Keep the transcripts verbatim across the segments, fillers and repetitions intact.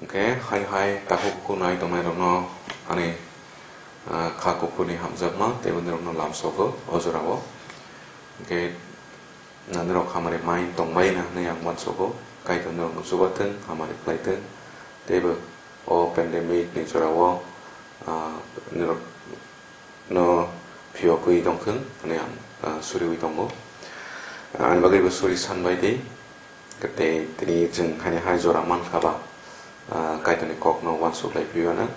Hwnkhe hai hai takhuk bukhuk nai tongnairokno ani, ah, kha kuphurni hamjakma tei bonirokno lamsogo o jorao. Hwnkhe nanirok hamari mai tongbai na hwnwi ang uansugo. Kaitor norokno chubathwng, hamari khlaithwng. Teibo o pandemic ni jorao, ah, norok no phiyogwi tongthwng hwnwi ang, ah, suriwi tongo. Ah, ani bagwibo suri sanbai di. Tei tini chwng haini hai jora mankha ba, ah, Kaitorni kokno uansuk lai phiyano.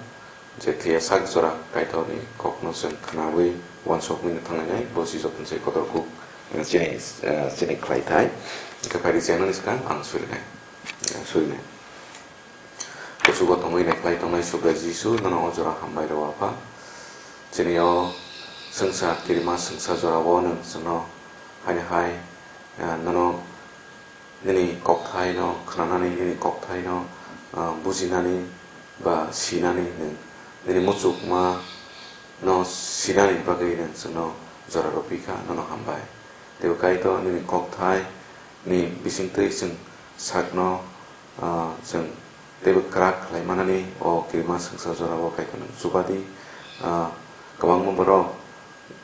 Je thwiya sak jora Kaitorni kokno chwng khnawi uansukwi no thanglainai, bo si jotono se kotor kuk, ah, chini, ah, chini khlaithai. Hwnkhe phaidi chengmani swkang ang surinai, ah, surinai. Kuchugo tongwi naikhlai tongnai Subrai Jisu, nono o jora hambai rw, Apha. Chini o swngchar kirima swngchar jorao nwng chwngno haini hai, ah, nono nini kokthaino khnanani, nini kokthaino, ah, bujinani ba sinani nwng nini muchukmano sinani bagwi nwng chwngno jora rw phikha, nono hambai. Teibo Kaitor nini kokthaini bisingtwi chwng sakno, ah, chwng teibo kwrak khlai manani o kirima swngchar jorao Kaitor nwng chubadi. Ah, kwbangma borok,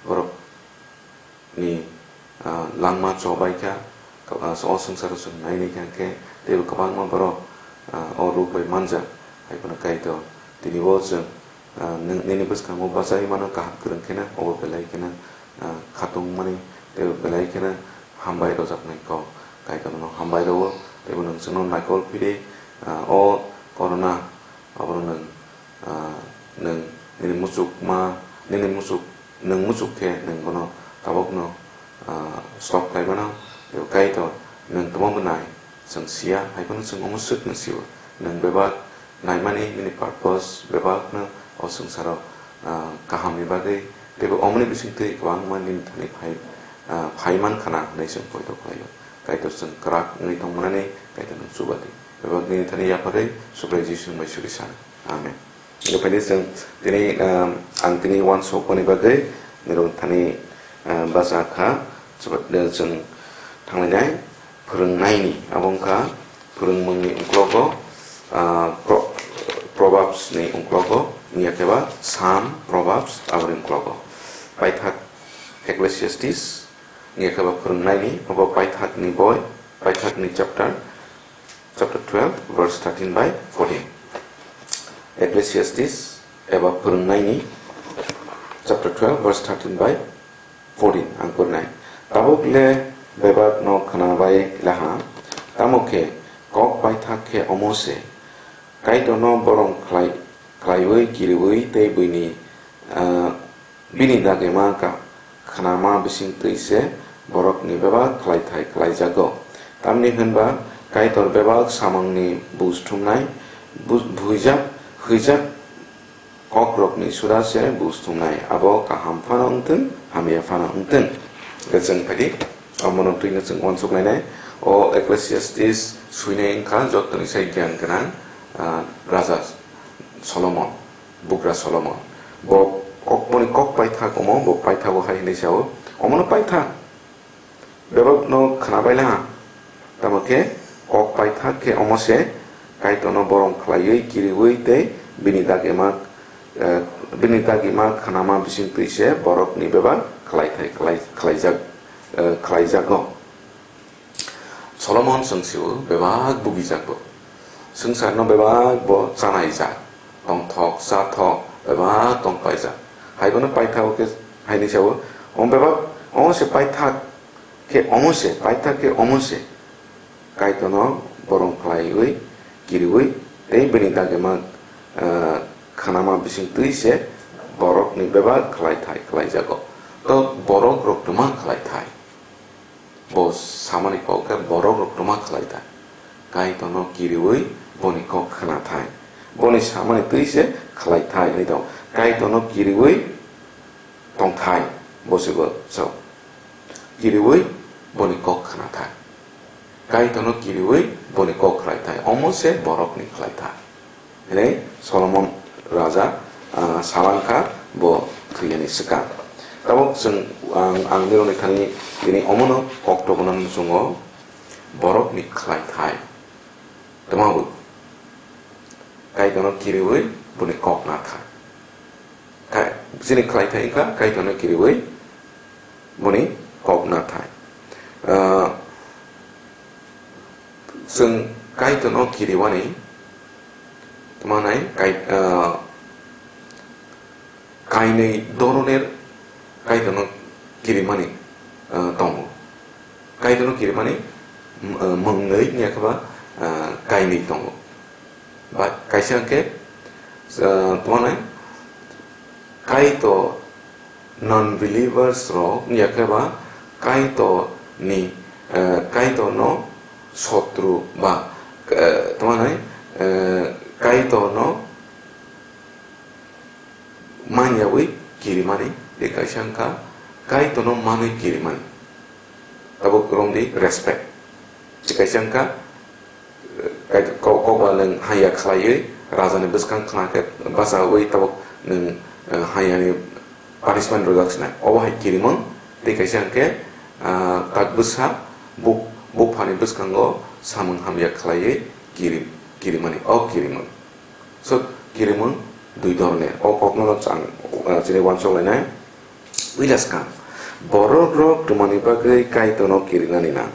borokni, ah, langma chobaikha, ah, o swngcharo chwng nainaikha hwnkhe teibo kwbangma borok, ah, o ruk bai manjak, hai phano Kaitor tini bo chwng ah, nwng nini bwskango bachai mano kaham kwrwng kheno, obo belai kheno, ah, khatungmani tei belai kheno hambai rwjaknai kok. Kaitor nono hambai rwo, teibo nwng chwngno naikol phidi, ah, o corona abono nwng, ah, nwng nini muchukma, nini muchuk, nwng muchuk khe nwng bono tabukno ah, stop khlai mano, tei Kaitor nwng tamo bo nai, chwng siya, hai phano chwng omo swkno sio. Nwng bebak naimani nini purpose, bebakno o swngcharo, ah, kahamni bagwi, teibo omoni bisingtwi kwbangma nini thani phai, ah, phai man khana hwnwi chwng poito khlaio. Kaitor chwng kwrak wngwi tongmanani Kaitor nwng chubadi. Bebak nini thani yapharwi Subrai Jisu bai suri sano. Amen. Hwnkhe phaidi chwng tini, um, ang tini uansukmani bagwi nirok thani, um, bacha kha, chwng thanglainai phwrwngnaini, abo wngkha phwrwngmungni uklogo, uh, Pro-, Proverbs ni uklogo, wngya khe ba Psalm, Proverbs, aboni uklogo. Paithak Ecclesiastes, wngya khe ba phwrwngnaini, obo paithakni boi, paithakni chapter, chapter twelve, verse thirteen by fourteen. Ecclesiastes eba phwrwngnaini chapter twelve, verse thirteen by fourteen ang purnai. Tabuk le bebak no khwnabai laha, tamo khe kok paithak khe omo se, Kaitorno borom khlai, khlaiwi kiriwi tei buini, ah, Bini dagima ka-, khnama bisingtwi se borokni bebak khlaithai khlaijago. Tamni hwnba Kaitor bebak samungni buj thumnai, bu-, buijak, huijak kokrokni suda se buj thumnai, abo kaham phano wngtwng, hamya phano wngtwng. Hwnkhe chwng phaidi, omono twino chwng uansuk lainai. O Ecclesiastes swinai wngkha jotoni sai giyan gwnang, ah, Raja Solomon. Bugra Solomon. Bo kok, boni kok paithak omo, bo paithago hai hwnwi sao, omono paithak. Bebakno khwnabai laha. Tamo khe kok paithak khe omo se, Kaitorno borom khlaiwi, kiriwi tei bini dagima, eh, bini dagima khnama bisingtwi se borokni bebak khlaithai khlai-, khlaijak, eh, khlaijago. Solomon chwng sio bebak bugijak bo. Swngcharno bebak bo chanaijak. Tongthok, chathok, bebak tongpaijak. Haibono paithak khe haini sao, omo bebak, omo se paithak khe omo se, paithak khe omo se. Kaitorno borom khlaiwi, kiriwi, tei bini dagima, eh, khnama bisingtwi se borokni bebak khlaithai khlaijago. To borok rok twma khlaithai. Bo samani kok khe borok rok twma khlai thai. Kaitorno kiriwi boni kok khna thai. Boni samani twi se khlai thai hwnwi tongo. Kaitorno kiriwi tong thai, bo se bo sao. Kiriwi boni kok khna thai. Kaitorno kiriwi boni kok khlai thai. Omo se borokni khlai thai. Hwnwi Solomon raja, ah, salang kha bo thwiyani swkang. Tabuk chwng ang, ang nirokni thani tini omono koktobonani muchungo borokni khlai thai. Twma bo Kaitorno kiriwi boni kok nathai. Kai-, chini khlaithai wngkha Kaitorno kiriwi boni kok nathai. Ah, chwng Kaitorno kiriwani tamo nai kai-, ah, kainwi doroner Kaitorno kirimani, ah, tongo. Kaitorno kirimani, m-, ah, mwngnwi wngya khe ba, ah, kainwi tongo. Ba kaisa hwnkhe, ah, tamo nai Kaitor non-believers rok wngya khe ba Kaitorni, ah, Kaitorno sotru ba, ah, tamo nai, ah, Kaitorno manyawi kirimani, tei kaisa wngkha Kaitorno manwi kirimani. Tabuk romdi respect. Tei kaisa wngkha, eh, Kaitor kok, kokba nwng haya khlaiwi rajani bwskang khna khe bachaui tabuk nwng, eh, hayani punishment rwjak sinai. Obo hai kirimung, tei kaisa hwnkhe, ah, tak bwsa buk-, buphanni bwskango samung hamya khlaiwi kirim-, kirimani. O kirimung. So, kirimung dui dhoroner. O kokno no chang, ah, chini uansuk lainai. Uilaskang. Borok rok twmani bagwi Kaitorno kirinani nang.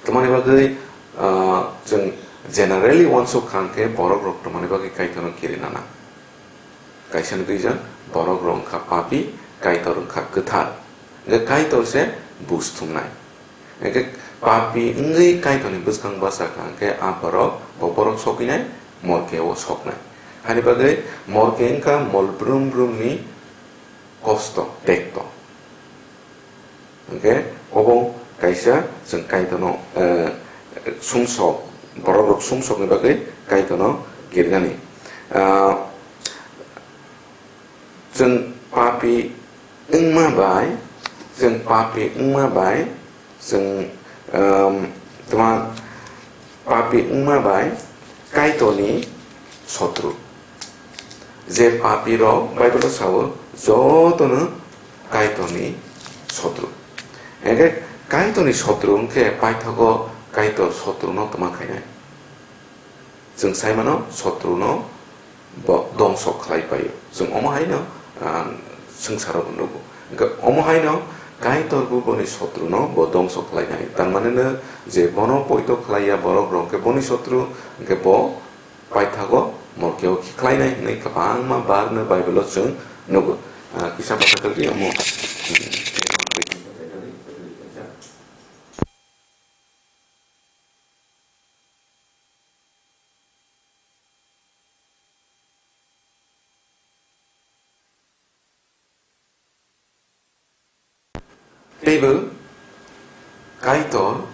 Twmani bagwi, ah, chwng generally uansuk kha hwnkhe borok rok twmani bagwi Kaitorno kirina nang. Kaisa ni twijak, borok rok wngkha papi, Kaitor wngkha kwthar. Hwnkhe Kaitor se buj thumnai. Hwnkhe papi wngwi Kaitorni bwskang bachakha hwnkhe a borok, bo borok sogwinai, morke o soknai. Hani bagwi morke wngkha mol brum brum ni kosto, tekto. Hwnkhe obo kaisa chwng Kaitorno, eh, sumsok, borok rok sumsokni bagwi Kaitorno kirnani. Ah, chwng papi wngma bai, chwng papi wngma bai, chwng, um, tma papi wngma bai Kaitorni sotru. Je papi rok Bible o sao, jotono Kaitorni sotru. Hwnkhe Kaitorni sotru hwnkhe paithago Kaitor sotruno tma khainai. Chwng sai mano, sotruno bo dongso khlai paio. Chwng omo haino, ah, swngcharo bo nugo. Hwnkhe omo haino Kaitor bo boni sotruno bo dongso khlainai. Tar mane no je bono poito khlaiya borok rok hwnkhe boni sotru, hwnkhe bo paithago morkeo khlainai hwnwi kwbangma barno Bible o chwng nugo. Ah, kisa bwsakhe omo. Teibo Kaitor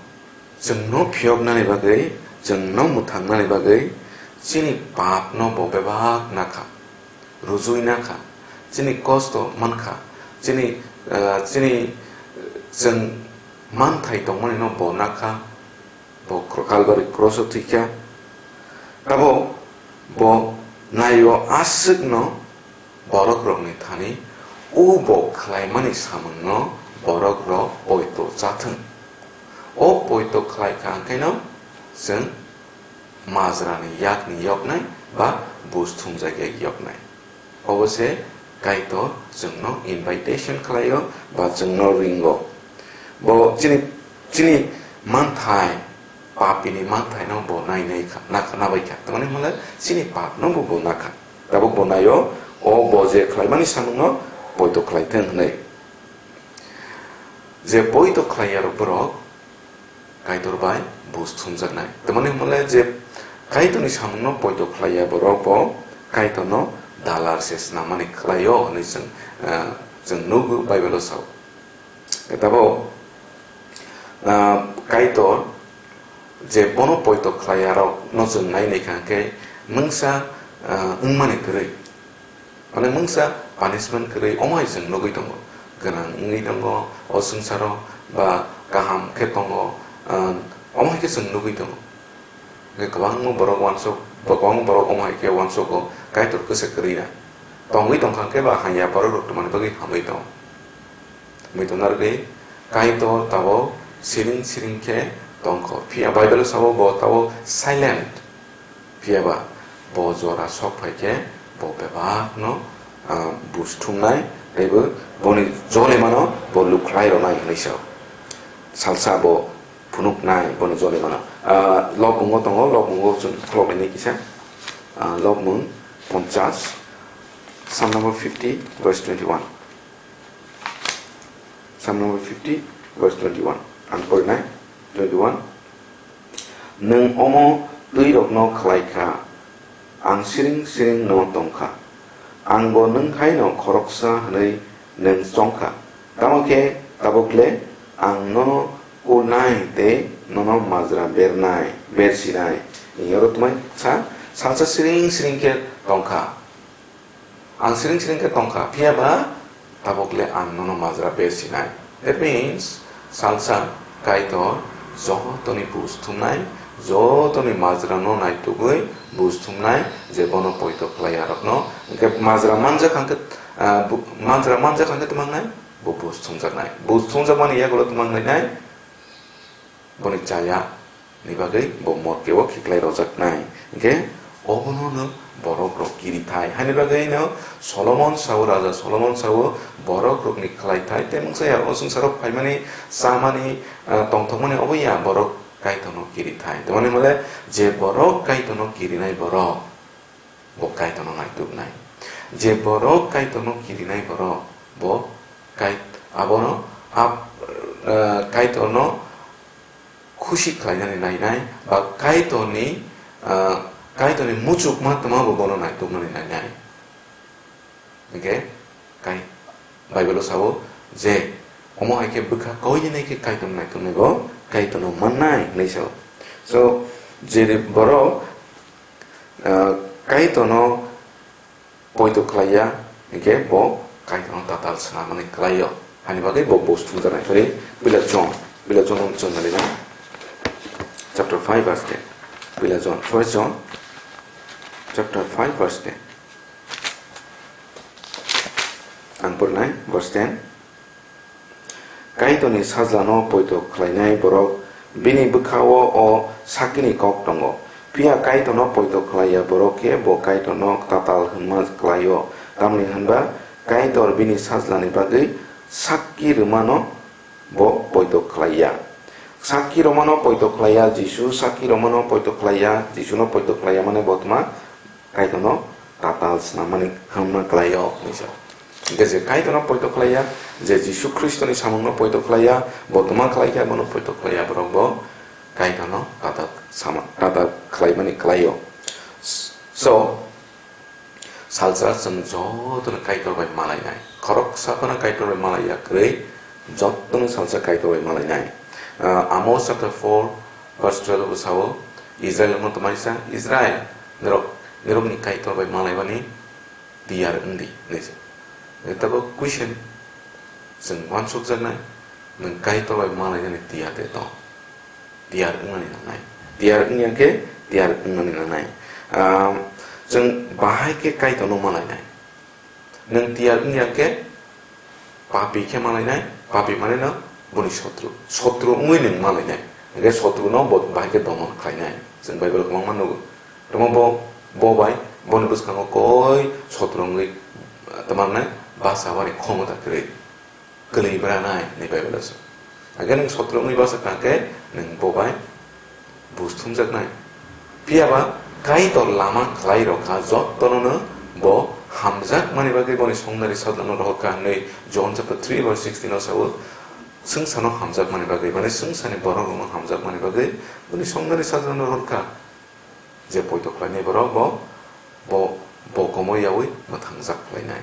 chwngno phiyoknani bagwi, chwngno mwthangnani bagwi chini papno bo bebak nakha, rujui nakha, chini kosto mankha, chini, ah, chini, chwng manthai tongmanino bo nakha. Bo kro-, Kalbari kroso thwikha. Tabuk bo naio aswkno borok rokni thani o bo khlaimani samungno borok rok poito chathwng. O poito khlaikha hwnkhaino chwng majrani yakni yoknai ba buj thumjak yak yoknai. Obo se Kaitor chwngno invitation khlaio ba chwngno ringo. Bo chini, chini manthai, papini manthaino bo nai nai kha, na, nabai kha. Tamani hwnle chini papno bo, bo nakha. Tabuk bo naio, o bo je khlaimani samungno poito khlai thung hwnwi. Je poito khlai yarok borok, Kaitor bai buj thumjaknai. Tamani hwnle je Kaitorni samungno poito khlaiya borok bo Kaitorno dalar se snamani khlaio hwnwi chwng, ah, chwng nugo, Bible-o sao. Tabuk, ah, Kaitor je bono poito khlaiyarokno chwng nai nai kha hwnkhe mungsa, ah, wngmani kwrwi. Mane mungsa punishment kwrwi omo hai chwng nugwi tongo. Gwnang wngwi tongo o swngcharo ba kaham khe tongo, ah, omo hai khe chwng nugwi tongo. Hwnkhe kwbangma borok uansuk, kwbangma borok omo hai khe uansugo, Kaitor kwsa kwrwi na. Tongwi tongkha khe ba hamya borok rok tongmani bagwi hamwi tongo. Hamwi tongna rwgwi Kaitor tabuk siring siring khe tongkho. Phiya Bible sabo bo tabuk silent. Phiya ba bo jora sok phai khe bo bebak no, ah, buj thumnai, tei bo boni jolimano bo lukhlai rwnai hwnwi sao. Salsa bo phunuknai boni jolimano. Ah, Lobmungo tongo, Lobmungo chwng khuloknani kisa. Ah, Lobmung ponchas, Psalm number fifty, verse twenty-one. Psalm number fifty, verse twenty-one. Ang porinai, twenty-one. Nwng omo twirokno khlai kha, ang siring siring no tong kha. Ang bo nwng haino khoroksa hwnwi nwng chong kha. Tamo khe tabuk le ang nono kurnai tei nono majra bernai, bersinai. Oro twmai sa, salsa siring siring khe tong kha. Ang siring siring khe tong kha, phiya ba tabuk le ang nono majra bersinai. That means, salsa Kaitor jotoni buj thumnai, jotoni majrano naitugwi buj thumnai, je bono poito khlai arokno. Hwnkhe majra manjak hwnkhe, ah, bu-, majra manjak hwnkhe twmangnai, bo buj thumjaknai. Buj thumjakmani yagulo twmanglainai, boni chaya ni bagwi bo morkeo khiklai rojaknai. Hwnkhe obono no borok rok kiri thai. Hani bagwi no Solomon sao, Raja Solomon sao, borok rokni khlai thai tei mungsa ya o swngcharo phaimani, chamani, ah, tongthokmani obo ya borok Kaitorno kiri thai. Tamani hwnle je borok Kaitorno kirinai borok, bo Kaitorno naituknai. Je borok Kaitorno kirinai borok, bo Kait-, abono ab-, eh, Kaitorno khusi khlainani nainai, ba Kaitorni, eh, Kaitorni muchukma twma bo bono naituknani nainai. Hwnkhe kai Bible-o sao je, omo hai khe bwkha koinwi nai khe Kaitorno naituknai bo Kaitorno mannai hwnwi sao. So, je borok, ah, Kaitorno poito khlai ya, hwnkhe bo Kaitorno tatal swnamani khlai-o. Hani bagwi bo buj thumjaknai. Phari puila John, puila John chwng nalina. Chapter five verse ten. Puila John, First John chapter five verse ten. Ang porinai, verse ten. Kaitorni sajlano poito khlainai borok bini bwkhao o sakini kok tongo. Phiya Kaitorno poito khlai ya borok khe bo Kaitorno tatal hwnma klai-o. Tamni hwnba Kaitor bini sajlani bagwi sakki rwmano bo poito khlai ya. Sakki rwmano poito khlai ya, Jisu sakki rwmano poito khlai ya, Jisuno poito khlai ya mane bo tma Kaitorno tatal swnamani hwnma klai-o hwnwi sa. Hwnkhe je Kaitorno poito khlai ya, je Jisu Khristoni samungno poito khlai ya, bo tma khlai khe abono poito khlai ya, borok bo Kaitorno tatal sama, tatal khlaimani klai-o. So, salsa chwng jotono Kaitor bai malainai. Khoroksa phano Kaitor bai malai ya kwrwi, jotono salsa Kaitor bai malainai. Ah, Amos chapter four, verse twelve bo sao, Israel wngno tongmani sa, Israel, norok, norokni Kaitor bai malaibani tiyar wng di, hinwi sa. Tabuk question chwng uansukjaknai, nwng Kaitor bai malainani tiyar de tong? Tiyar wngnani nangnai. Tiyar wngya khe tiyar wngnani nangnai. Ah, chwng bahai khe Kaitorno malainai. Nwng tiyar wngya khe papi khe malainai, papi mane no boni sotru. Sotru wngwi nwng malainai. Hwnkhe sotru no bo bahai khe domon khlainai. Chwng Bible kwbangma nugo. Tamo bo, bo bai boni bwskango koi sotru wngwi, ah, tamo wngnai basa wari khomota kwrwi. Kwlwi bwranai hinwi Bible-o sa. Hwnkhe nwng sotro wngwi basa kha khe nwng bo bai buj thumjaknai. Phiya ba Kaitor lama khlai rw kha, jotono no bo hamjakmani bagwi boni songnari sajlano rohor kha hinwi John chapter three verse sixteen-o sao, swngcharno hamjakmani bagwi, mane swngcharni borok rokno hamjakmani bagwi boni songnari sajlano rohor kha. Je poito khlainai borok bo, bo, bo komo yaui mwthangjak khlainai.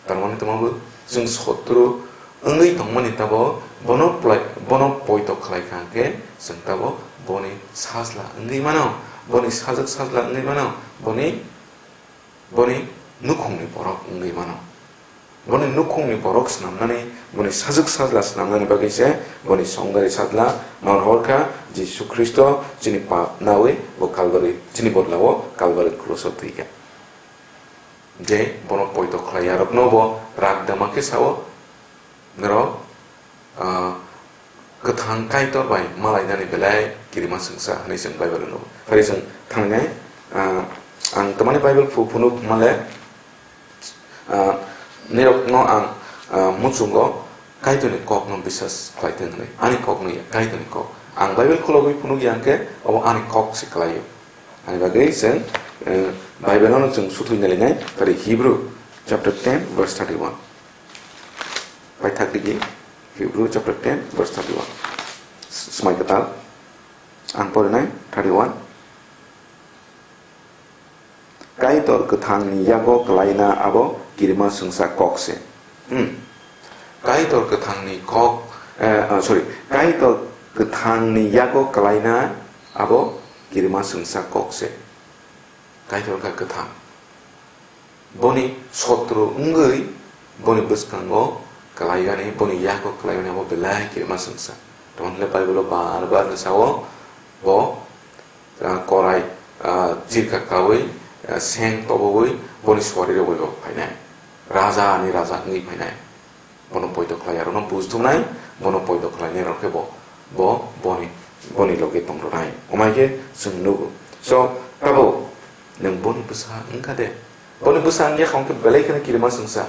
Tar mani tongma bo chwng sotru wngwi tongmani tabo bono plai-, bono poito khlai kha hwnkhe chwng tabo boni sajla wngwi mano, boni sajwk sajla wngwi mano, boni, boni nukhungni borok wngwi mano. Boni nukhungni borok snamnani, boni sajwk sajla snamnani bagwi se boni songnari sajla no rohor kha, Jisu Khristo chini pap naui bo Kalbari, chini bodolao Kalbari kruso thwi kha. Je bono poito khlai yarokno bo rak dama khe sao, norok, ah, kwthang Kaitor bai malainani belai kirima swngsa hwnwi chwng Bible-o nugo. Phari chwng thangnai, Ah, ang tamani Bible phu-, phunuk male, ah, nirokno ang, ah, muchungo Kaitorni kokno biswas khlai thung hwnwi. Ani kok nwi ya, Kaitorni kok. Ang Bible khulogwi phunuk ya hwnkhe, obo ani kok se khlaio. Ani bagwi chwng, eh, Bible-no chwng sutwi nailainai, tari Hebrew chapter ten verse thirty-one. Paithak digi, Hebrew chapter ten verse thirty-one. S-, Smai Kwtal. Ang porinai thirty-one. Kaitor kwthangni yago kwlaina abo kirima swngsa kok se. Hmm. Kaitor kwthangni kok, eh, ah, sorry, Kaitor kwthangni yago kwlaina abo kirima swngsa kok se. Kaitor wngkha kwthang. Boni sotru wngwi boni bwskango kwlaigani, boni yago kwlaigani abo belai kirima swngsa. Tamo hwnle Bible-o bar bar no sao, bo, ah, korai, ah, chirka kaui, ah, seng toboui boni soriro bo phainai. Raja ni raja wngwi phainai. Bono poito khlai arokno buj thumnai, bono poito khlainai rok khe bo, bo, boni, boni loge tong rwnai. Omai khe chwng nugo. So, tabuk nwng boni bwsa wngkha de? Boni bwsa wngya kha hwnkhe belai kheno kirima swngsa.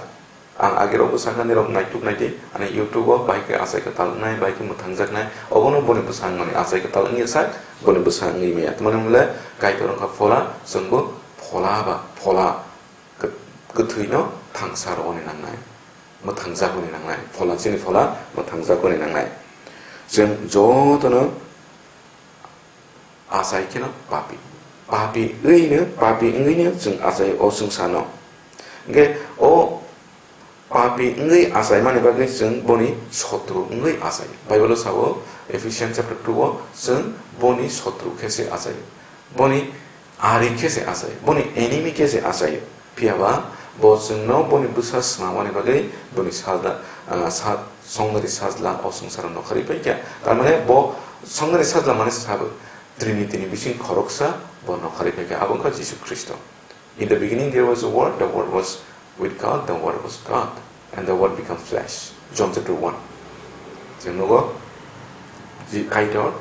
Ang agirok bwsa wngkha nirok naituk naidi, ani YouTube-o bai khe achai kwtal wngnai, bai khe mwthangjaknai. Obono boni bwsa wngmani achai kwtal wngya sak, boni bwsa wngwi maya. Tamani hwnle Kaitor wngkha phola, chwngbo phola ba phola. Kwt-, kwthwino thangsa rwani nangnai, mwthangjagwni nangnai, phola chini phola mwthangjagwni nangnai. Chwng jotono achai kheno papi, papi wngwino, papi wngwino chwng achai o swngcharno. Hwnkhe o papi wngwi achaimani bagwi chwng boni sotru wngwi achai. Bible-o sao, Ephesians chapter two-o, chwng boni sotru khe se achai. Boni ari khe se achai, boni enemy khe se achai. Phiya ba bo chwngno boni bwsa swnamani bagwi boni sajla, ah, sa-, songdari sajla o swngcharo nokharwi paikha. Tar mane bo songdari sajla mane sabo Trinity ni bising khoroksa bo nokharwi paikha, abo wngkha Jisu Khristo. In the beginning there was a word, the word was with God, the word was God, and the word became flesh. John chapter one. Chwng nugo, Ji-, Kaitor,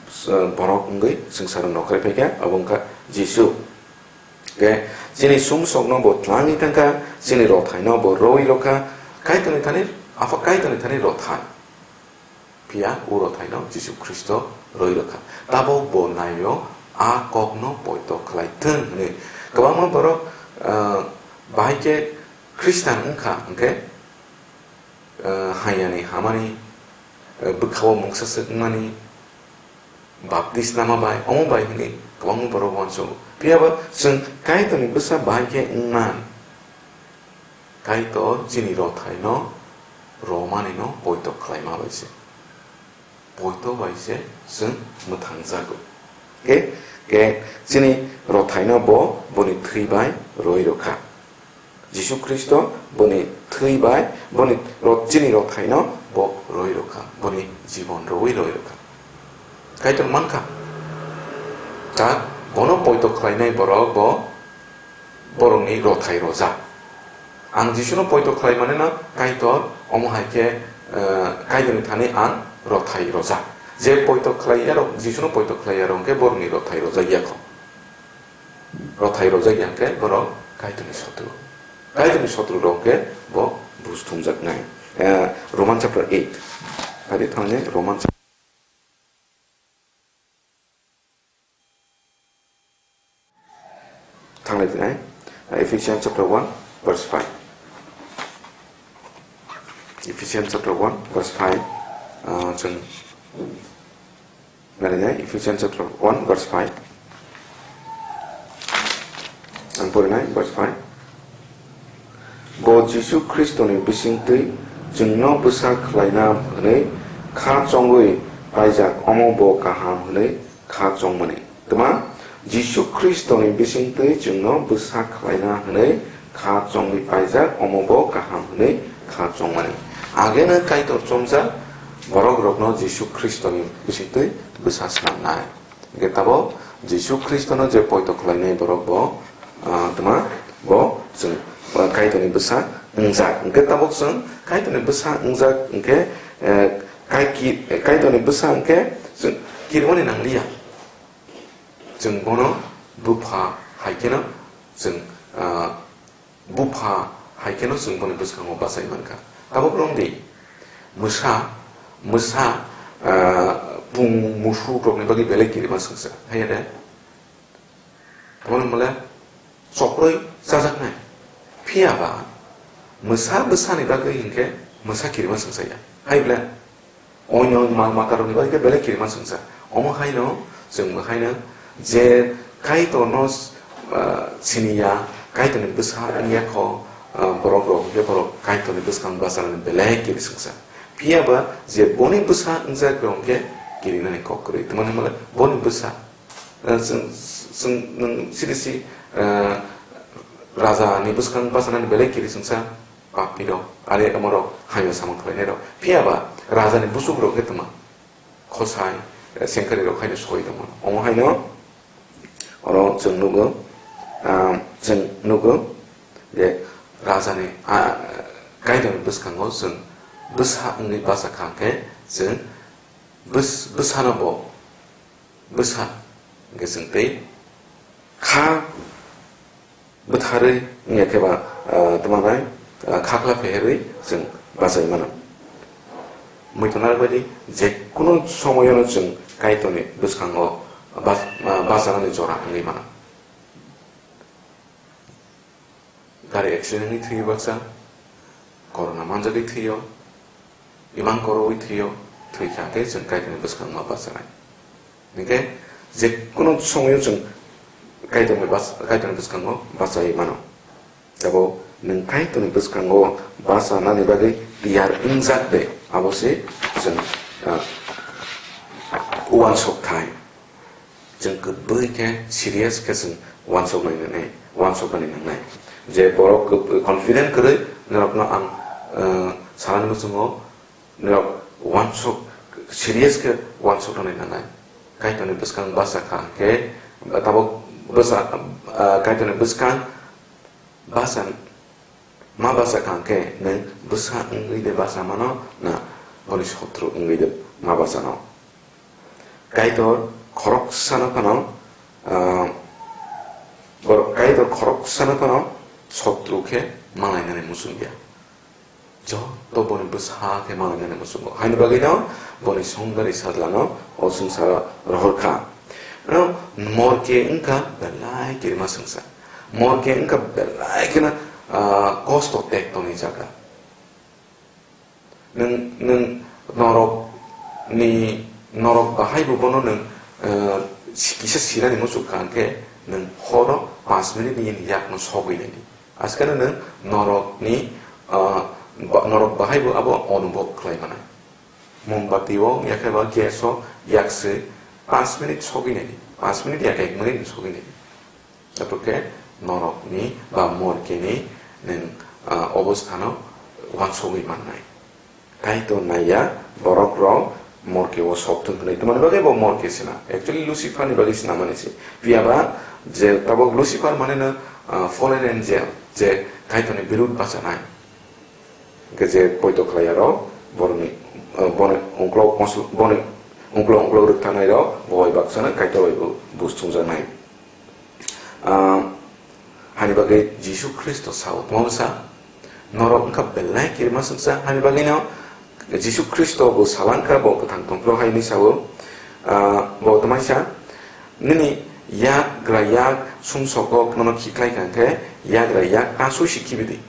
s-, borok wngwi swngcharo nokharwi paikha, abo wngkha Jisu. Hwnkhe chini sumsokno bo twlangwi thangkha, chini rothaino bo rwi rwkha, Kaitorni thani, Apha Kaitorni thani rothai. Phiya o rothaino Jisu Khristo rwi rwkha. Tabok bo naio a kokno poito khlai thung hwnwi. Kwbangma borok, ah, bahai khe Khristan wngkha hwnkhe, ah, hayani hamani, ah, bwkhao mungsa swk wngmani, baptisma bai, omo bai hwnwi kwbangma borok uansugo. Phiya ba chwng Kaitorni bwsa bahai khe wngman. Kaitor chini rothaino romani no poito khlaima bai se. Poito bai se chwng mwthangjago. Ke, ke chini rothaino bo boni thwi bai rwi rwkha. Jisu Khristo boni thwi bai boni ro-, chini rothaino bo rwi rwkha. Boni jibon rwi rwi rwkha. Kaitor mankha. Ta bono poito khlainai borok bo borokni rothai rojak. Ang Jisuno poito khlai manino Kaitor, omo hai khe, eh, Kaitorni thani ang rothai rojak. Je poito khlai yarok, Jisuno poito khlai yarok hwnkhe borokni rothai rojak ya kho. Rothai rojak ya hwnkhe borok Kaitorni sotru. Kaitorni sotru rok hwnkhe bo buj thumjaknai. Eh, Roman chapter eight. Adi thangni Roman chapter Thanglai dinai, Ephesians chapter one, verse five. Ephesians chapter one, verse five, ah, chwng narinai, Ephesians chapter one, verse five. Ang porinai, verse five. Bo Jisu Khristoni bisingtwi chwngno bwsa khlaina hwnwi kha chongwi paijak, omo bo kaham hwnwi kha chongmani. Twma Jisu Khristoni bisingtwi chwngno bwsa khlaina hwnwi kha chongwi paijak, omo bo kaham hwnwi kha chongmani. Ageno Kaitor chongjak borokrokno Jisu Khristoni bisingtwi bwsa swnamnai. Hwnkhe tabok Jisu Khristono je poito khlainai borok bo, ah, twma bo chwng, ah, Kaitorni bwsa wngjak. Hwnkhe tabok chwng Kaitorni bwsa wngjak hwnkhe, eh, Kai-, ki-, Kaitorni bwsa hwnkhe chwng kirmani nangliya. Chwng bono bupha Hai kheno chwng, ah, bupha hai kheno chwng boni bwskango bachai mankha. Tabuk rwng di, mwsa, mwsa, ah, pung musuk rokni bagwi belai kirima swngsa. Hai de? Tamoni hwnle chokroi chajaknai. Phiya ba mwsa bwsani bagwi hinkhe mwsa kirima swngsa ya. Hai ble? Oino mal matarokni bagwi khe belai kirima swngsa. Omo haino chwng bo haino je Kaitorno, ah, siniya, Kaitorni bwsa wngya kho, ah, borok rok hwnkhe borok Kaitorni bwskang bachanani belai kiri swngsa. Phiya ba je boni bwsa wngjak rok hwnkhe kirinani kok kwrwi. Tamoni hwnle boni bwsa, ah, chwng, chwng nwng siri si, ah, raja ni bwskang bachanani belai kiri swngsa. Papi rok, are omo rok, haino samung khlainai rok. Phiya ba, raja ni buchuk rok khe tongma. Khosai, eh, sengkari rok haino soi tongma. Omo haino, oro chwng nugo, ah, chwng nugo, je raja ni, ah, Kaitor ni bwskango chwng bwsa wngwi bacha kha khe chwng bws-, bwsano bo bwsa hwnkhe chwng tei kha bwtharwi wngya khe ba, ah, tamo bai, ah, khakla pheherwi chwng bachai mano. Muitu narwkbaidi je kunu somoyono chwng Kaitorni bwskango bas-, ah, bachanani jora wngwi mano. Gari accident wngwi thwiwi baksa, corona manjagwi thwio, imang korowi thwio, thwikha khe chwng Kaitorni bwskango ma bachanai. Hinkhe je kunu somoyo chwng Kaitorni bas-, Kaitorni bwskango bachai mano. Tabo nwng Kaitorni bwskango bachanani bagwi tiyar wngjak de, abo se chwng, ah, uansuk thai. Chwng kwbwi khe serious khe chwng uansuknai nangnai, uansuknani nangnai. Je borok kwb-, confident kwrwi norokno ang, eh, sanani muchungo norok uansuk, serious khe uansuknani nangnai. Kaitorni bwskang basa kha khe, tabuk bwsa, eh, Kaitorni bwskang basa Ma basa kha khe nwng bwsa wngwi de basa mano na boni sotru wngwi de ma basa no? Kaitor khoroksano phano, ah, bor-, Kaitor khoroksano phano sotru khe malainani muchungya. Joto boni bwsa khe malainani muchungo. Haini bagwino boni songdari sajlano o swngcharo rohor kha. Ano morke wngkha belai kirima swngsa. Morke wngkha belai kheno, ah, kosto tek tongni jaga. Nwng, nwng norok ni, norok bahai bo bono nwng, ah, si-, kisa sinani muchuk kha hwnkhe nwng horo panch minute ni yakno sogwi nai di. Askeno nwng norok ni, ah, ba-, norok bahai bo abo onubhob khlai manai. Mombati o yakhe ba gas o yak se panch minute sogwi nai di. Panch minute yak ek minute sogwi nai di. Abo khe norokni ba morkeni nwng, ah, obostha no uansugwi mannai. Kaitor naiya borok rok morke o sok thung hwnwi. Tamoni bagwi bo morke sina. Actually Lucifer ni bagwi sina mani se. Phiya ba je tabok Lucifer mane no, ah, fallen angel, je Kaitor ni birud bachanai. Hwnkhe je poito khlai aro borokni, ah, boni ungklo konsol, boni ungklo ungklo rwktharnai rok bo bai baksa no Kaitor bai bo bus thungjaknai. Ah, hani bagwi Jisu Khristo sao, tamo bwsa norok wngkha belai kirima swngsa, hani bagwino Jisu Khristo bo salangkha, bo kwthang tongphuru hai hwnwi sao. Ah, bo tamaisa, nini yagra yak sumsokok nono khiklai kha khe yagra yak asui si khibi di.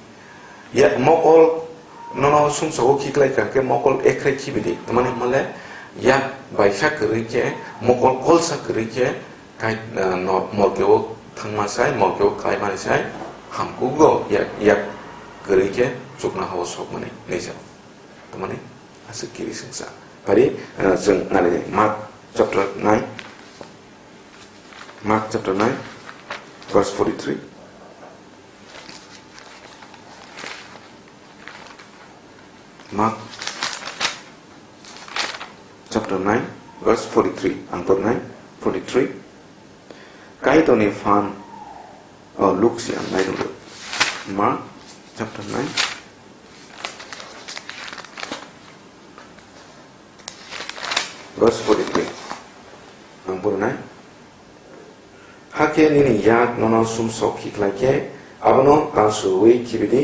Ya, mokol nono sumsogo khiklai kha khe mokol ekrai khibi di. Tamani hwnle yak baisa kwrwi khe, mokol kolsa kwrwi khe, kai, ah, no, morke o thangma sai, morke o khlaimani sai, hamkugo yak, yak kwrwi khe chuknoha o sokmani hinwi sa. Tamani aswk kiri swngsa. Phari, ah, chwng nani Mark chapter nine. Mark chapter nine, verse forty-three. Mark chapter nine, verse forty-three. Ang por nai, forty-three. Kaitorni phan, oh, Luke si ang nai rwgwi. Mark chapter nine, verse forty-three. Ang por nai. Hakhe nini yak nono sumsok khiklai khe abono tansuiwi khibi di.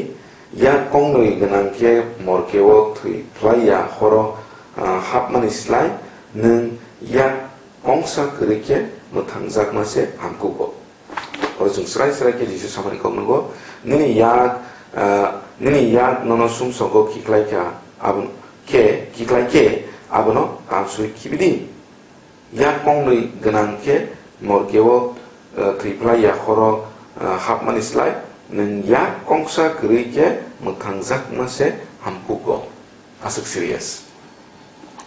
Yak kongnwi gwnang khe morkeo thwi phlai ya horo, ah, hapmani slai nwng yak kongsa kwrwi khe mwthangjakma se hamkugo. Oro chwng srai srai khe Jisu samani kok nugo, "Nini yak, ah, nini yak nono sumsogo khiklai kha, abo khe, khiklai khe abono tansui khibi di." Yak kongnwi gwnang khe morkeo, eh, thwi phlai ya horo, eh, hapmani slai nwng yak kongsa kwrwi khe mwthangjakma se hamkugo. Aswk serious.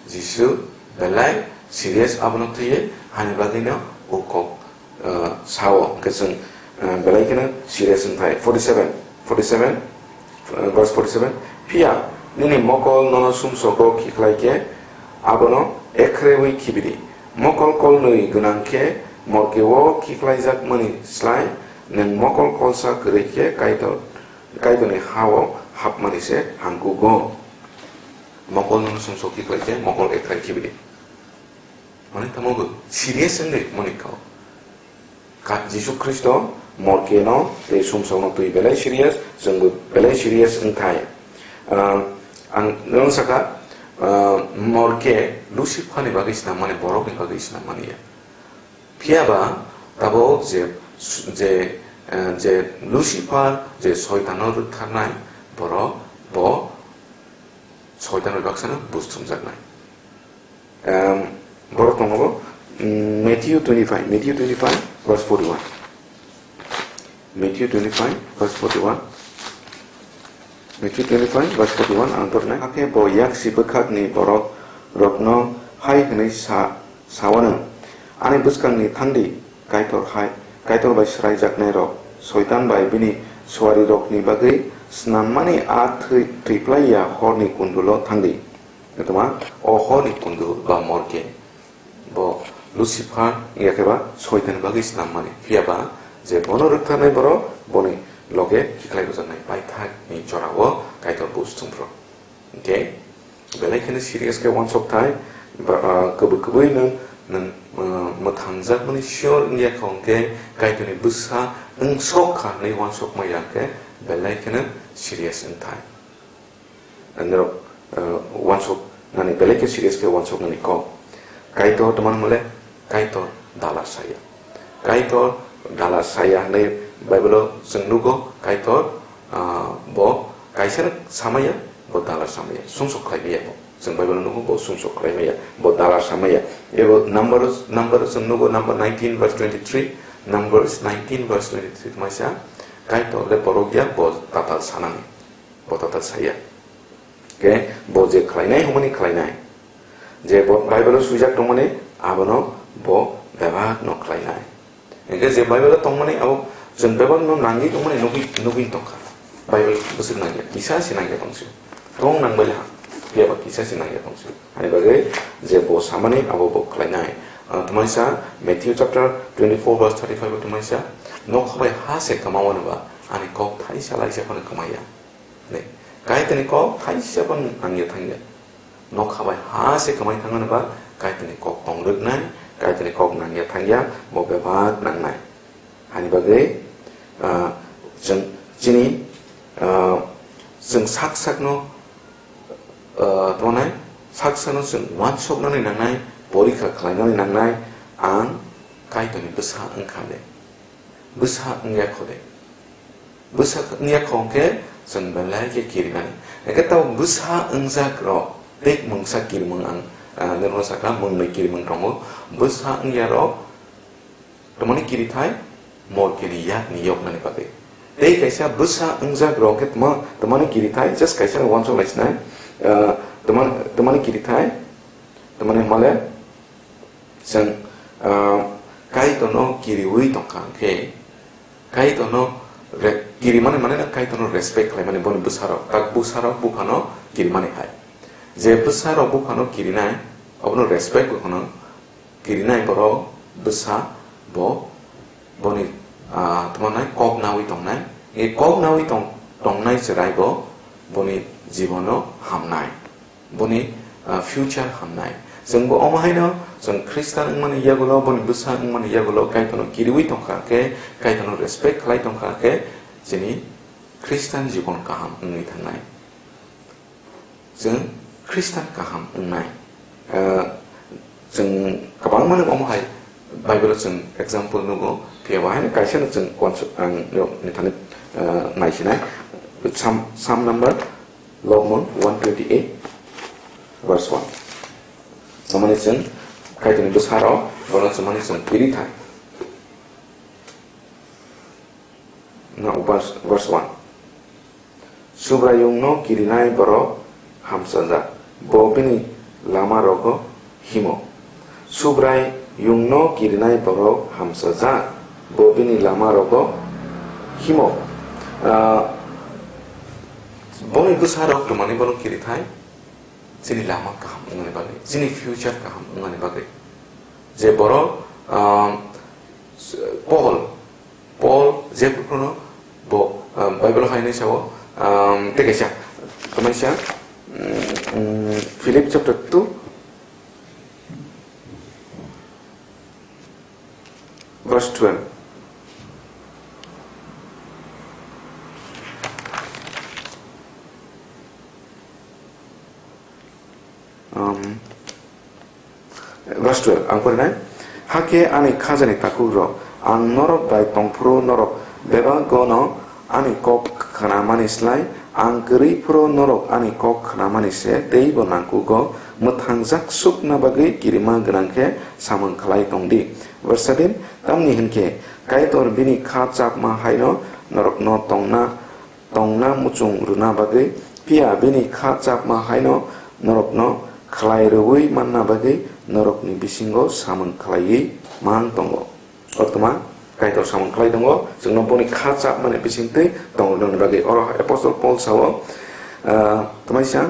Jisu belai serious abono thwiwi hani bagwino o kok, eh, sao. Hwnkhe chwng, eh, belai kheno serious wngthai. Forty seven, forty seven, eh, verse forty seven. Phiya nini mokol nono sumsogo khiklai khe abono ekhrewi khibidi. Mokol kolnwi gwnang khe morkeo khiklaijakmani slai nwng mokol kolsa kwrwi khe Kaitor, Kaitorni ha-o hapmani se hamkugo. Mokol nono sumsok khiklai khe mokol ekhrai khibidi. Mane tamo bo serious wngwi mani kau. Ka-, Jisu Khristo morkeno tei sumsokno twi belai serious, chwngbo belai serious wngthai. Ah, ang nwng saka, ah, morke Lucifer ni bagwi snam mani, borok ni bagwi snam mani ya. Phiya ba tabuk je, je, eh, je Lucifer je soitano rwktharnai borok bo soitano baksano bus thumjaknai. Em, borok tongo, mm, Matthew twenty-five, Matthew twenty-five, verse forty-one. Matthew twenty-five, verse forty-one. Matthew twenty-five, verse forty-one, ang tornai. Hakhe bo yaksi bwkhakni borok rokno hai hwnwi sa, sawano, "Ani bwskangni thangdi, Kaitor hai, Kaitor bai swraijaknai rok, Soitan bai bini suari rokni bagwi snammani a thwi, thwiplai ya horni kundulo thangdi." Tuma, o horni kundu ba morke, bo Lucifer, ya khe ba Soitan bagwi snam mani. Phiya ba je bono rwktharnai borok, boni loge khiklai rwjaknai paithakni jorao Kaitor bus thumrok. Hwnkhe, belai kheno serious khe uansuk thai, ba, ah, kwbwi kwbwi nwng, nwng, ah, mwthangjakmani sure wngya kha hwnkhe, Kaitorni bwsa wngsok kha hwnwi uansuk maya khe, belai kheno serious wngthai. Norok, eh, uansuk nani belai khe serious khe uansuk nani kok. Kaitor tongmani mole, Kaitor dalar saya. Kaitor dalar saya hwnwi Bible-o chwng nugo, Kaitor, ah, bo kaisa samaya, bo dalar samaya, sumsok khlai maya bo. Chwng Bible-o nugo, bo sumsok khlai maya, bo dalar samaya. Ebo number, number chwng nugo, number nineteen verse twenty-three, Numbers nineteen verse twenty-three tongmani sa, Kaitor le borok ya, bo tatal sanani. Bo tatal saya. Khe bo je khlainai, humani khlainai. Je bo Bible-o swijak tongmani, abono bo bebakno khlainai. Hwnkhe je Bible-o tongmani, abo chwng bebakno nangwi tongmani nugwi, nugwi tongkha. Bible bwswk nangya, kisa se nangya tongsi. Tong nangbai laha, phiya ba kisa se nangya tongsi. Ani bagwi je bo samani, abo bo khlainai. Ah, tongmani sa Matthew chapter twenty-four verse thirty-five o tongmani sa, "Nokha bai ha se kwmao hwnba, ani kok thaisa laisa phano kwmaya." Hwnwi. Kaitorni kok thaisa phano nangya thangya. Nokha bai ha se kwmai thangmani ba Kaitorni kok tong rwknai, Kaitorni kok nangya thangya, bo bebak nangnai. Hani bagwi, ah, chwng chini, ah, chwng sak sakno, ah, tongnai, sak sakno chwng uansuknani nangnai, porikha khlainani nangnai, ang Kaitorni bwsa wngkha de. Bwsa wngya kho de. Bwsa wngya kho hwnkhe chwng belai khe kirinani. Hwnkhe tabuk bwsa wngjak rok tei mungsa kirimung ang, ah, nirok sakha mwnwi kirimung tongo. Bwsa wngya rok tamani kirithai morkeni yakni yoknani bagwi. Tei kaisa bwsa wngjak rok khe tama-, tamani kirithai just kaisa uansuk lai sinai. Ah, tama-, tamani kirithai, tamani hwnmale, Chwng, ah, Kaitorno kiriui tongkha hwnkhe, Kaitorno re-, kirimani mane no Kaitorno respect khlaimani boni bwsarok, tak bwsarok buphano kirimani hai. Je bwsarok buphano kirinai, obono respect buphano kirinai borok bwsa bo boni, ah, tamo nai kok naui tongnai. E kok naui tong-, tongnai chwrai bo boni jibono hamnai. Boni, ah, future hamnai. Chwngbo omo haino chwng Khristan wngmani yagulo, boni bwsa wngmani yagulo Kaitorno kiriwi tongkha khe, Kaitorno respect khlai tongkha khe, chini Khristan jibon kaham wngwi thangnai. Chwng Khristan kaham wngnai. Ah, chwng kwbangma no omo hai Bible-o chwng example nugo, phiya bo haino kaisa no chwng uansuk ang rok ni thani, ah, naisinai. Psalm, Psalm number Logmon one twenty-eight, verse one. Chwngmani chwng Kaitorni bwsarok, bono chwngmani chwng kiri thai. No, verse, verse one. Subraiyungno kirinai borok hamsajak, bo bini lamarogo himo. Subraiyungno kirinai borok hamsajak, bo bini lamarogo himo. Ah, boni bwsarok twmani bono kiri thai, chini lama kaham wngnani bagwi, chini future kaham wngnani bagwi. Je borok, ah, Paul, Paul je phuru no bo, ah, Bible hai hinwi sao, ah, tei kaisa, tei kaisa, mm, mm, Philip chapter two, verse twelve. Um, verse twelve, ang porinai. Hakhe ani khajani takhukrok, ang norok bai tongphuru norok bebagono ani kok khnamani slai, ang kwrwi phuru norok ani kok khnamani se teibo nangkugo, mwthangjak sukna bagwi kirima gwnang khe samung khlai tong di. Verse seven, tamni hwn khe Kaitor bini kha chapma haino norokno tongna tongna muchung rwna bagwi, phiya bini kha chapma haino norokno khlai rwui manna bagwi norokni bisingo samung khlaiwi mang tongo. Koktwma Kaitor samung khlai tongo, chwngno boni kha chapmani bisingtwi tong rwnani bagwi. Oro Apostle Paul sao, ah, tamaisa,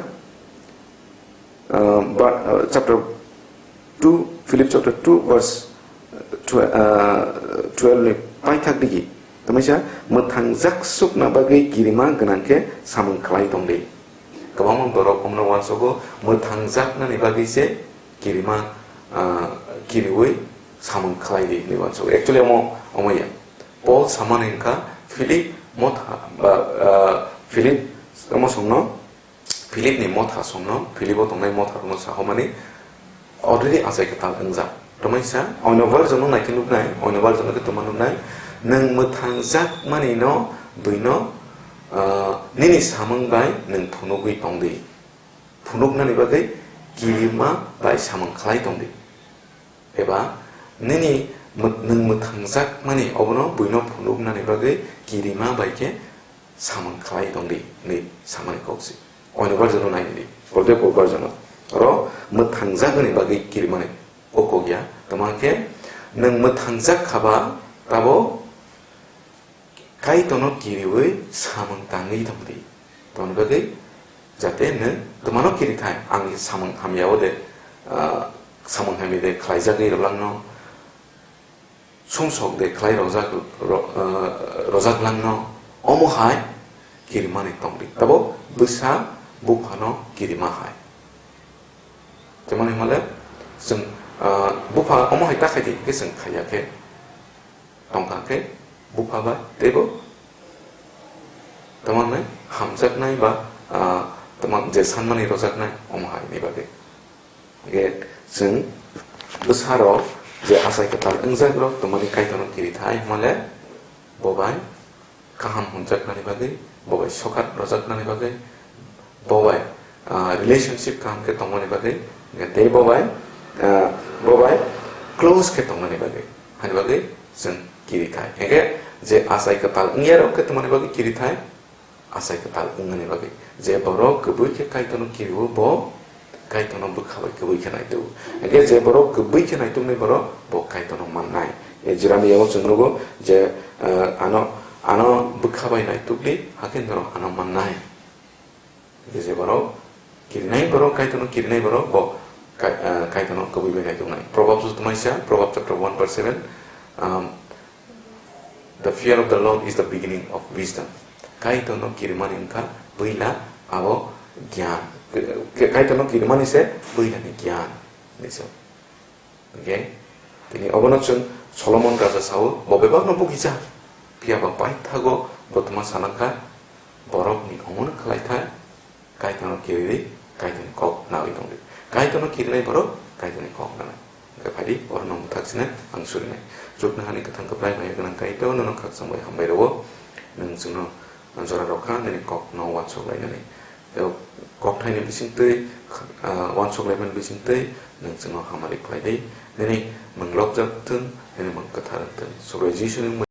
ah, ba, ah, chapter two, Philip chapter two verse twe-, ah, twelve ni paithak digi. Tamaisa, mwthangjak sukna bagwi kirima gwnang khe samung khlai tong di. Kwbangma borok omono uansogo, mwthangjaknani bagwi se kirima, ah, kiriwi samung khlai di hinwi uansogo. Actually, omo, omo ya. Paul samani wngkha Philip motha, ba, ah, Philip omo songno Philipni motha songno, Philipo tongnai motha rokno sahomani already achai kwtal wngjak. Tomaisa, oino version no naikhe nuknai, oino version no khe tongma nuknai, nwng mwthangjakmani no buino, ah, nini samung bai nwng phunugwi tongdi. Phunuknani bagwi kirima bai samung khlai tongdi. Eba nini mwt-, nwng mwthangjakmani obono buino phunuknani bagwi kirima bai khe samung khlai tongdi hinwi samani kok se. Oino version no nai di, Poljak version no. Oro mwthangjak hwnwi bagwi kirimani kok kok ya. Tamo khe nwng mwthangjak khaba tabo Kaitorno kiriwi samung tangwi tongdi. Tongni bagwi jate nwng twmano kiri thai, ang samung hamya o de, ah, samung hamya de khlaijagwi rwlangno, sumsok de khlai rojak, ro-, ah, rojak langno, omo hai kirimani tongdi. Tabo bwsa buphano kirima hai. Jemon himale chwng, ah, bupha omo hai ta khai di, hwnkhe chwng khaiya khe, tongkha khe bupha bai teibo tamo hwnwi hamjaknai ba, ah, tamo je sanmani rojaknai omo hai ni bagwi. Hwnkhe chwng bwsarok je achai kwtal wngjak rok tongmani Kaitorno kiri thai hwnmale bo bai kaham hwnjaknani bagwi, bo bai sokat rojaknani bagwi, bo bai, ah, relationship kaham khe tongmani bagwi, hwnkhe tei bo bai, ah, bo bai close khe tongmani bagwi, hani bagwi chwng kiri thai. Hwnkhe je achai kwtal wngya rok khe tongmani bagwi kiri thai, achai kwtal wngmani bagwi. Je borok kwbwi khe Kaitorno kiriwo, bo Kaitorno bwkha bai kwbwi khe naituk. Hwnkhe je borok kwbwi khe naituknai borok, bo Kaitorno mannai. E Jeremiah o chwng nugo je, eh, ano, ano bwkha bai naitukdi, hakhe norok ano mannai. Hwnkhe je borok kirinai borok, Kaitorno kirinai borok, bo Kai-, eh, Kaitorno kwbwi bai naituknai. Proverbs o tongmaisa, Proverbs chapter one verse seven, um, "The fear of the Lord is the beginning of wisdom." Kaitorno kirimani wngkha puila abo gyan. Ke-, ke-, Kaitorno kirimani se puilani gyan. Hwnkhe tini obono chwng Solomon raja sao, bo bebakno bugijak, phiya ba paithago bo tongma sanakha, borokni omono khlaikha, Kaitorno kiriwi, Kaitorni kok nawi tongdi. Kaitorno kirinai borok Kaitorni kok nanai. Hwnkhe phaidi, oro nwng mwthak sinai ang surinai. Chuknohani kwthang kwplai maya gwnang Kaitor, nono khakchang bai hambai rwo. Nwng chwngno jora rwkha, nini kokno uansuk lainani. Tei o kokthaini bisingtwi, ah, uansuk laimani bisingtwi nwng chwngno hamari khlai di. Nini mwng lobjak thung, nini mwng kwthar wng thung. Subrai Jisuni